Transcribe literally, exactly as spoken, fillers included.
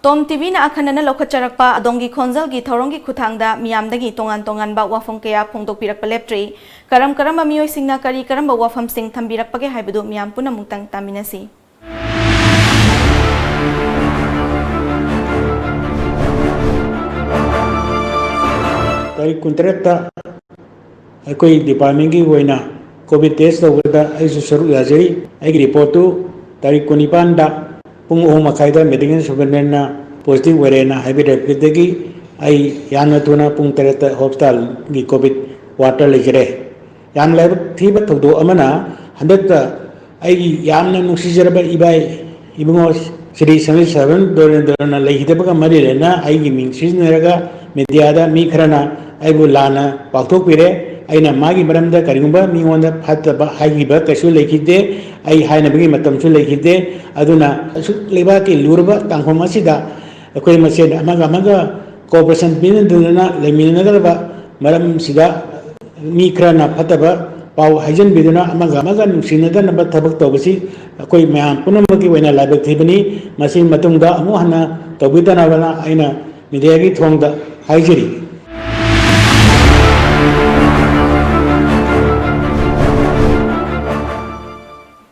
ꯇꯣꯝ ꯇꯤꯚꯤꯅ ꯑꯈꯟꯅꯅ ꯂꯧꯈꯠꯆꯔꯛꯄ ꯑꯗꯣꯝꯒꯤ ꯈꯣꯟꯖꯦꯜꯒꯤ ꯊꯧꯔꯝꯒꯤ ꯈꯨꯠꯊꯥꯡꯗ ꯃꯤꯌꯥꯝꯗꯒꯤ ꯇꯣꯉꯥꯟ ꯇꯣꯉꯥꯟꯕ ꯋꯥꯐꯝ ꯀꯌꯥ ꯐꯣꯡꯗꯣꯛꯄꯤꯔꯛꯄ ꯂꯦꯞꯇ꯭ꯔꯤ꯫ ꯀꯔꯝ ꯀꯔꯝꯕ ꯃꯤꯑꯣꯏꯁꯤꯡꯅ ꯀꯔꯤ ꯀꯔꯝꯕ ꯋꯥꯐꯝꯁꯤꯡ ꯊꯝꯕꯤꯔꯛꯄꯒꯦ ꯍꯥꯏꯕꯗꯨ ꯃꯤꯌꯥꯝ ꯄꯨꯝꯅꯃꯛꯇꯪ ꯇꯥꯃꯤꯟꯅꯁꯤ꯫ ꯇꯥꯔꯤꯛ ꯀꯨꯟꯇꯔꯦꯠꯇ ꯑꯩꯈꯣꯏ ꯗꯤꯄꯥꯔꯠꯃꯦꯟꯒꯤ ꯑꯣꯏꯅ ꯀꯣꯚꯤꯗ ꯇꯦꯁ ꯇꯧꯕꯗ ꯑꯩꯁꯨ ꯁꯔꯨꯛ ꯌꯥꯖꯔꯤ꯫ ꯑꯩꯒꯤ ꯔꯤꯄꯣꯔꯠꯇꯨ ꯇꯥꯔꯤꯛ ꯀꯨꯟꯅꯤꯄꯥꯟꯗ ꯄꯨꯡ ꯑꯍꯨꯝ ꯃꯈꯥꯏꯗ ꯃꯦꯗꯤꯀꯦꯜ ꯁꯨꯄꯔꯤꯟꯇꯦꯟꯗꯦꯟꯠꯅ ꯄꯣꯖꯤꯇꯤꯚ ꯑꯣꯏꯔꯦꯅ ꯍꯥꯏꯕꯤꯔꯛꯄꯗꯒꯤ ꯑꯩ ꯌꯥꯝꯅ ꯊꯨꯅ ꯄꯨꯡ ꯇꯔꯦꯠꯇ ꯍꯣꯁꯄꯤꯇꯥꯜꯒꯤ ꯀꯣꯚꯤꯗ ꯋꯥꯔꯗꯇ ꯂꯩꯖꯔꯦ꯫ ꯌꯥꯝ ꯂꯥꯏꯕꯛ ꯊꯤꯕ ꯊꯧꯗꯣꯛ ꯑꯃꯅ, ꯍꯟꯗꯛꯇ ꯑꯩꯒꯤ ꯌꯥꯝꯅ ꯅꯨꯡꯁꯤꯖꯔꯕ ꯏꯕꯥꯏ ꯏꯕꯨꯡꯉꯣ ꯁ꯭ꯔꯤ ꯁꯃꯤꯔ ꯁꯔꯕꯟ ꯗꯣꯔꯦꯟꯗ꯭ꯔꯅ ꯂꯩꯈꯤꯗꯕꯒ ꯃꯔꯤ ꯂꯩꯅꯅ ꯑꯩꯒꯤ ꯃꯤꯡ ꯁꯤꯖꯤꯟꯅꯔꯒ ꯃꯤꯗꯤꯌꯥꯗ ꯃꯤ ꯈꯔꯅ ꯑꯩꯕꯨ ꯂꯥꯟꯅ ꯄꯥꯎꯊꯣꯛꯄꯤꯔꯦ꯫ ꯑꯩꯅ ꯃꯥꯒꯤ ꯃꯔꯝꯗ ꯀꯔꯤꯒꯨꯝꯕ ꯃꯤꯉꯣꯟꯗ ꯐꯠꯇꯕ ꯍꯥꯏꯈꯤꯕ ꯀꯩꯁꯨ ꯂꯩꯈꯤꯗꯦ꯫ ꯑꯩ ꯍꯥꯏꯅꯕꯒꯤ ꯃꯇꯝꯁꯨ ꯂꯩꯈꯤꯗꯦ꯫ ꯑꯗꯨꯅ ꯑꯁꯨꯛ ꯂꯩꯕꯥꯛꯀꯤ ꯂꯨꯔꯕ ꯇꯥꯡꯐꯝ ꯑꯁꯤꯗ ꯑꯩꯈꯣꯏ ꯃꯁꯦꯟ ꯑꯃꯒ ꯑꯃꯒ ꯀꯣꯑꯣꯄꯔꯦꯁꯟ ꯄꯤꯅꯗꯨꯅ ꯂꯩꯃꯤꯟꯅꯒꯗꯕ ꯃꯔꯝꯁꯤꯗ ꯃꯤ ꯈꯔꯅ ꯐꯠꯇꯕ ꯄꯥꯎ ꯍꯥꯏꯖꯤꯟꯕꯤꯗꯨꯅ ꯑꯃꯒ ꯑꯃꯒ ꯅꯨꯡꯁꯤꯅꯗꯅꯕ ꯊꯕꯛ ꯇꯧꯕꯁꯤ ꯑꯩꯈꯣꯏ ꯃꯌꯥꯝ ꯄꯨꯝꯅꯃꯛꯀꯤ ꯑꯣꯏꯅ ꯂꯥꯏꯕꯛ ꯊꯤꯕꯅꯤ꯫ ꯃꯁꯤ ꯃꯇꯨꯡꯗ ꯑꯃꯨꯛ ꯍꯟꯅ ꯇꯧꯕꯤꯗꯅꯕꯅ ꯑꯩꯅ ꯃꯤꯗꯤꯌꯥꯒꯤ ꯊꯣꯡꯗ ꯍꯥꯏꯖꯔꯤ꯫